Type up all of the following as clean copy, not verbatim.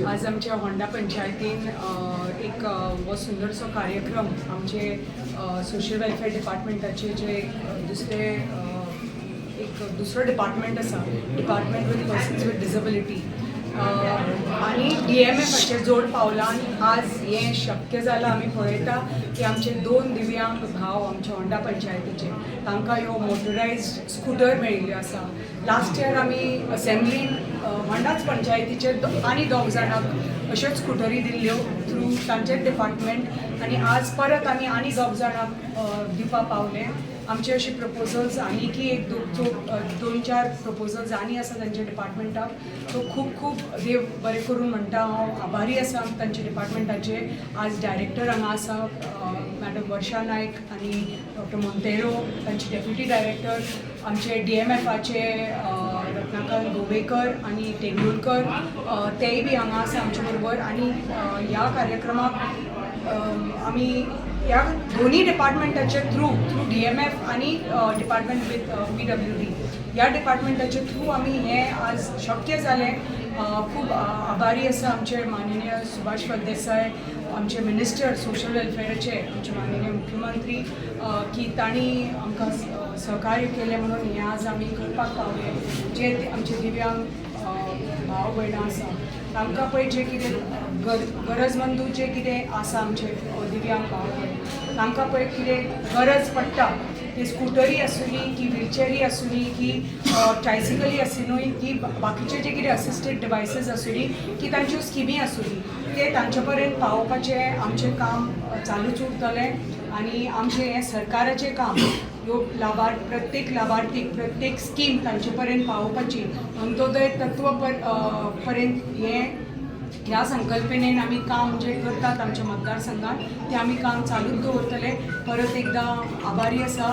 आज आमच्या होंडा पंचायतीन एक हो सुंदरसो कार्यक्रम आमचे सोशल वेलफेअर डिपार्टमेंटाचे जे दुसरे एक दुसरो डिपार्टमेंट आसा, department with persons with disability आनी डीएमएफाचे जोड पावलान आज हें शक्य जालां. आमी पळयता की आमचे दोन दिव्यांग भाव आमच्या होंडा पंचायतीचे, तांकां ह्यो मोटरायज्ड स्कुटर मेळिल्ल्यो आसा. लास्ट इयर आमी असेंब्लीन होंडाच पंचायतीचे आनी दोग जाणांक अश्योच स्कुटरी दिल्ल्यो थ्रू तांचेच डिपार्टमेंट आनी आज परत आमी आनी दोग जाणांक दिवपा पावले. आमचे अशे प्रपोजल्स आनीकय एक दोन चार प्रपोजल्स आनी आसा तांच्या डिपार्टमेंटाक. सो खूब खूब देव बरें करूं म्हणटा हांव. आभारी आसा तांच्या डिपार्टमेंटाचे. आज डायरेक्टर हांगा आसा, मॅडम वर्षा नायक आनी डॉक्टर मोंतेरो तांचे डेप्युटी डायरेक्टर, आमचे डीएमएफाचे रत्नाकर गोवेकर आनी तेंडुलकर तेय बी हांगा आसा आमचे बरोबर. आनी ह्या कार्यक्रमाक आमी ह्या दोन्ही डिपार्टमेंटाचे थ्रू, थ्रू डीएमएफ आनी डिपार्टमेंट विथ पीडब्ल्यूडी, ह्या डिपार्टमेंटाचे थ्रू आमी हें आज शक्य जालें. खूब आभारी आसा आमचे माननीय सुभाष फळदेसाय, आमचे मिनिस्टर सोशल वेलफेअराचे, आमचे माननीय मुख्यमंत्री, की तांणी आमकां सहकार्य केलें म्हणून हें आज आमी करपाक पावले. जे आमचे दिव्यांग भाव भयणां आसा, तांकां पळय जे कितें गरजमंदू जे कितें आसा, आमचे दिव्यांग भाव भयण, तांकां पळय कितें गरज पडटा, ती स्कुटरी आसूनी की व्हिलचेरी आसूनी की ट्रायसिकली आसूनी की बाकीचे जे कितें असिस्टेड डिवायसीस आसूनी की तांच्यो स्किमी आसूनी, ते तांचे पर्यंत पावोवपाचें आमचें काम चालूच उरतलें. आनी आमचें हें सरकाराचें काम, ह्यो प्रत्येक लाभार्थीक प्रत्येक स्कीम तांचे पर्यंत पावोवपाची, अंत्योदय तत्व पर्यंत हें ह्या संकल्पनेन आमी काम जे करतात आमच्या मतदारसंघात, ते आमी काम चालूच दवरतले. परत एकदां आभारी आसा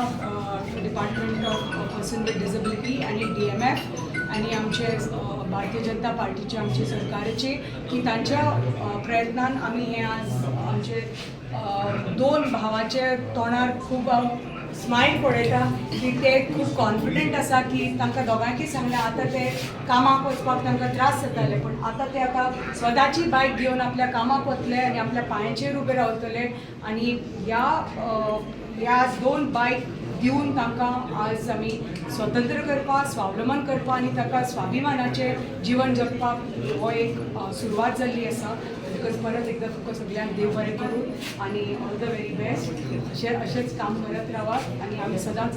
department of person with disability आनी डीएमएफ आनी आमचे भारतीय जनता पार्टीचे, आमचे सरकाराचे, की तांच्या प्रयत्नान आमी हें आज आमचे दोन भावाचे तोंडार खूब हांव स्मायल पळयता की ते खूब कॉन्फिडंट आसा, की तांकां दोगांयकय सांगलें, आतां ते कामाक वचपाक तांकां त्रास जाताले, पूण आतां ते आतां स्वताची बायक घेवन आपल्या कामाक वतले आनी आपल्या पांयाचेर उबे रावतले. आनी ह्या दोन बायक दिवन तांकां आज आमी स्वतंत्र करपाक, स्वावलंबन करपाक आनी ताका स्वाभिमानाचें जिवन जगपाक हो एक सुरवात जाल्ली आसा. म्हणटकच परत एकदां तुमकां सगळ्यांक देव बरें करूं आनी ऑल the very best. अशें अशेंच काम करत रावात आनी आमी सदांच